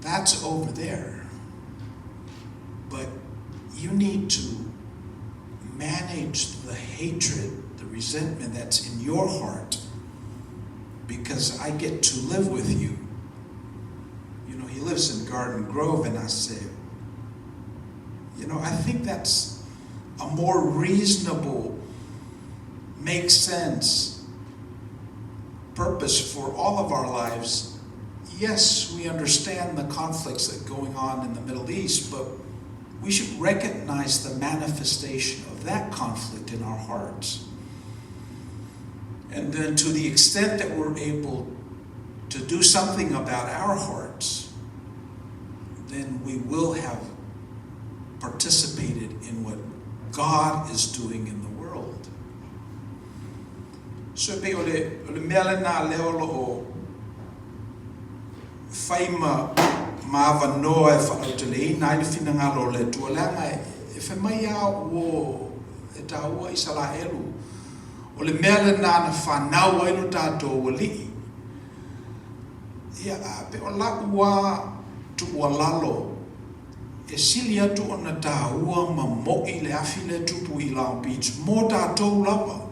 that's over there. But you need to manage the hatred, the resentment that's in your heart, because I get to live with you. You know, he lives in Garden Grove, and I say, you know, I think that's a more reasonable, makes sense purpose for all of our lives. Yes, we understand the conflicts that are going on in the Middle East, but we should recognize the manifestation of that conflict in our hearts. And then to the extent that we're able to do something about our hearts, then we will have participated in what God is doing in the world. So pei o le, o le mea lena lea o loo fai ma ma avanoa e faalauteleina ai le finagalo o le Atua, leaga e fai mai lava ua e taua Isalaelu, o le mea lena na fanau ai lo tatou alii. Ia, a pei o la'u lava tuualalo, e sili atu ona taua ma mo'i le afi lea e tupu i Long Beach mo tatou lava,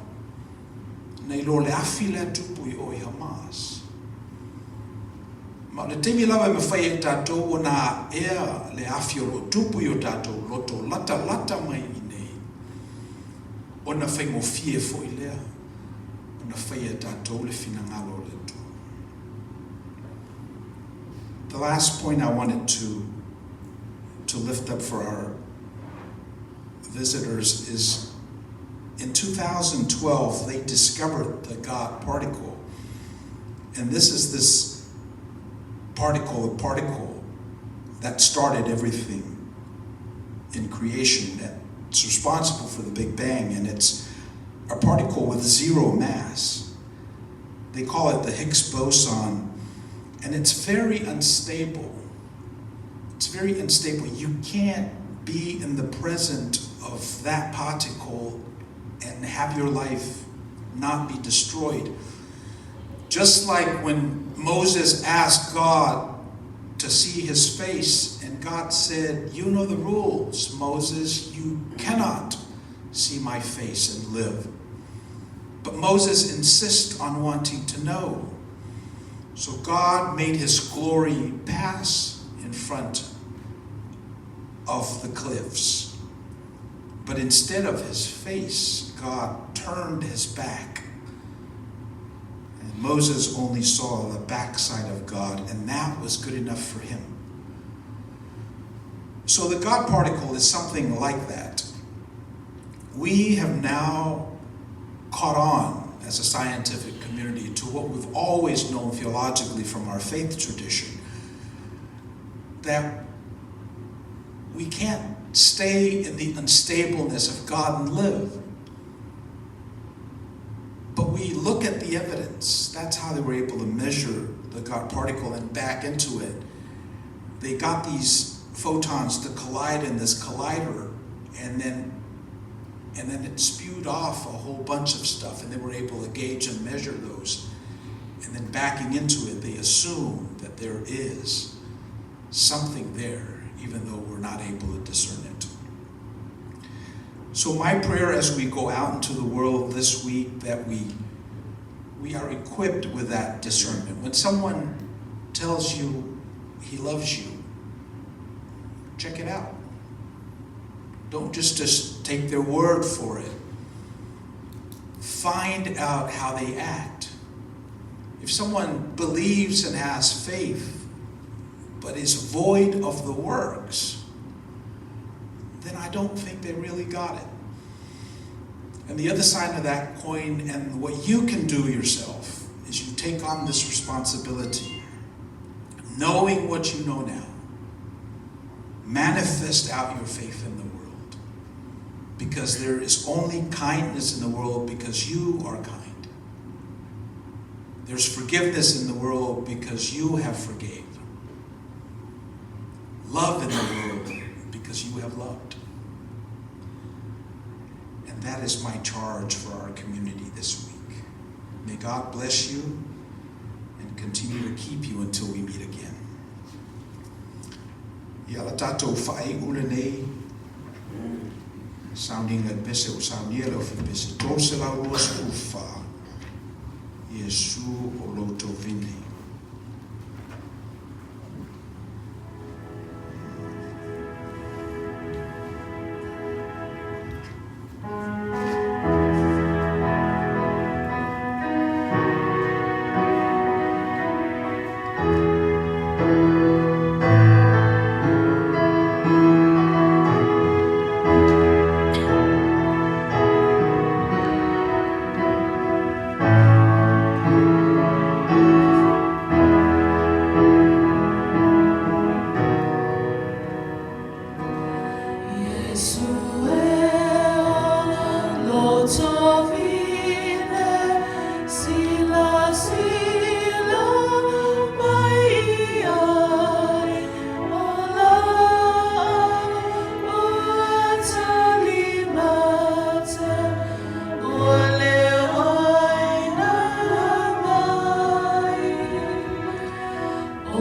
nai lo le afi lea e tupu i o i Hamas. Ma o le taimi lava e mafai ai e tatou ona aea le afi o lo o tupu i o tatou loto latalata mai i inei, ona faigofie foi lea ona faia e tatou le finagalo o le Atua. The last point I wanted to lift up for our visitors is in 2012 they discovered the God particle. And this is this particle, the particle that started everything in creation, that's responsible for the Big Bang, and it's a particle with zero mass. They call it the Higgs boson, and it's very unstable. It's very unstable. You can't be in the presence of that particle and have your life not be destroyed. Just like when Moses asked God to see his face, and God said, "You know the rules, Moses, you cannot see my face and live." But Moses insists on wanting to know. So God made his glory pass in front of the cliffs. But instead of his face, God turned his back. And Moses only saw the backside of God, and that was good enough for him. So the God particle is something like that. We have now caught on as a scientific community to what we've always known theologically from our faith tradition, that we can't stay in the unstableness of God and live. But we look at the evidence. That's how they were able to measure the God particle and back into it. They got these photons to collide in this collider, and then it spewed off a whole bunch of stuff, and they were able to gauge and measure those. And then backing into it, they assume that there is something there, even though we're not able to discern it. So my prayer as we go out into the world this week, that we are equipped with that discernment. When someone tells you he loves you, check it out. Don't just take their word for it. Find out how they act. If someone believes and has faith, but is void of the works, then I don't think they really got it. And the other side of that coin, and what you can do yourself, is you take on this responsibility, knowing what you know now. Manifest out your faith in the world, because there is only kindness in the world because you are kind. There's forgiveness in the world because you have forgave. Love in the world because you have loved. And that is my charge for our community this week. May God bless you and continue to keep you until we meet again. Ia la tatou faaiu lenei sauniga i pese ua saunia le ofi pese 324, Iesu o lou tovine.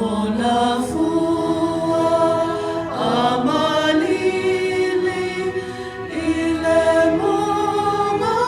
Ona fua amalili ile munga.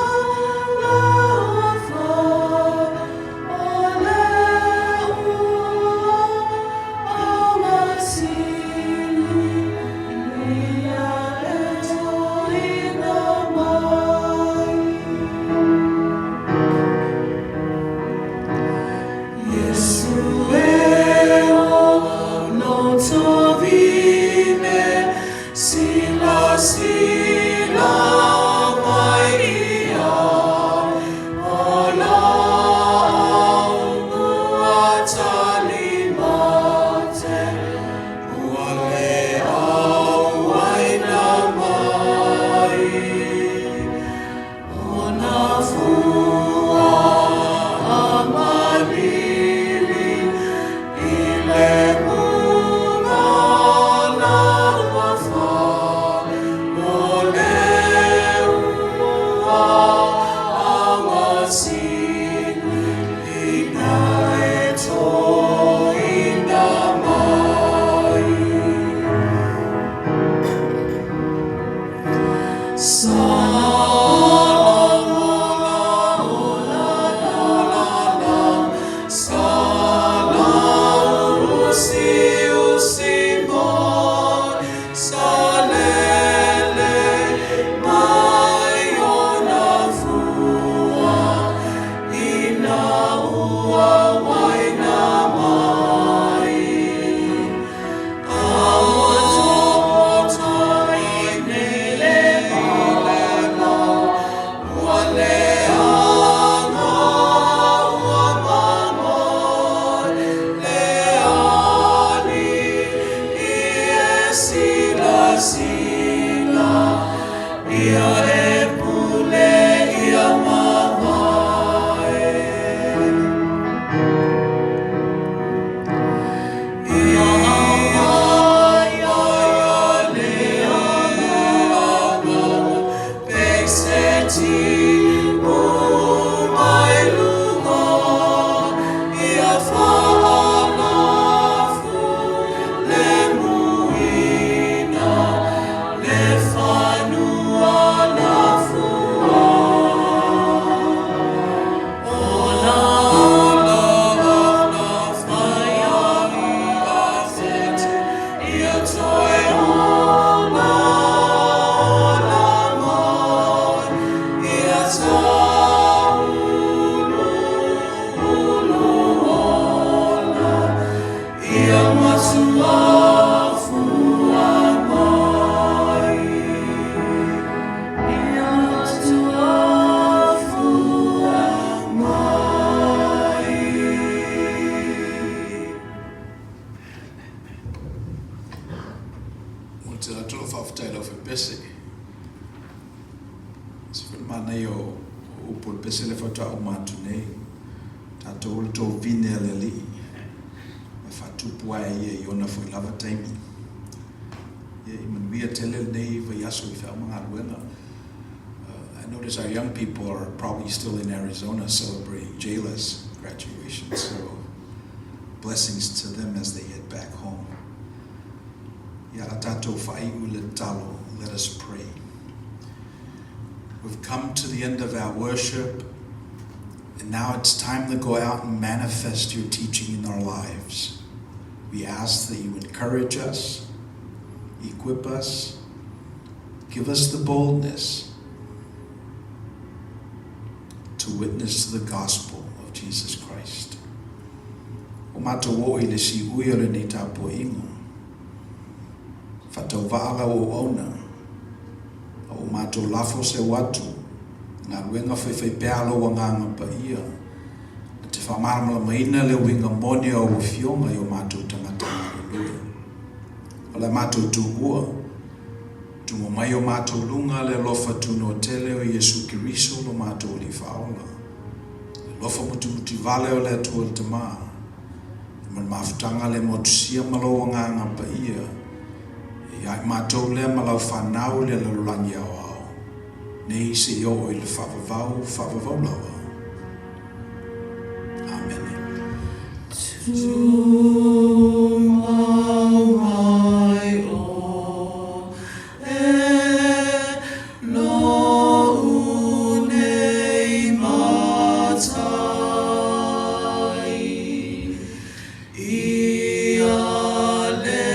Mo te atu o whaafetai lau whepese. Se whai mana i o upu le pese le whatua o mātu nei. Tātou le tō vine a le alii. E whatupu ai ia i ona foi lava taimi. Ia i manuia tele nei vai aso i whea mga luenga. I notice our young people are probably still in Arizona celebrating Jayla's graduation, so blessings to them as they head back home. Ia a tātou whaiu le talo, let us pray. We've come to the end of our worship, and now it's time to go out and manifest your teaching in our lives. We ask that you encourage us, equip us, give us the boldness to witness to the gospel of Jesus Christ. O mātou o i le si ui o le nei tāpua ingo. Whatau vaala o ona. O mātou lafo se watu. Ngā luenga whaiwhai pealo wa ngā ngapa ia. Na te whamaramala maina le winga moni o ua fionga i o mātou tangata ngā lue. O le mātou tū ua. Tungo mai o mātou lunga le lofa tūno tele o Iesu Keriso lo mātou li whaola. Le lofa mutumuti vale o le atua le tamā. E man mafutanga le motusia malo ngā ngapa ia. E ai mātou lea malau whanau le lalulangi au au. Nei se i o i le whavavau, whavavau lawa. Amen. Mai o e lo unei matai ia le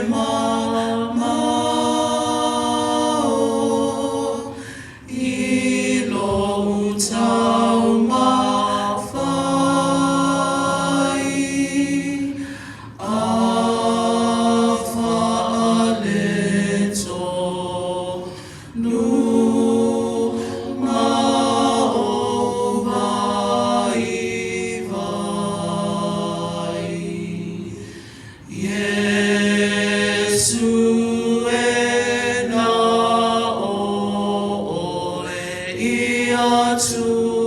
mamao i lo tau mawhai a whaale tō nu ma o vai vai. Iesu e na o ole i atua.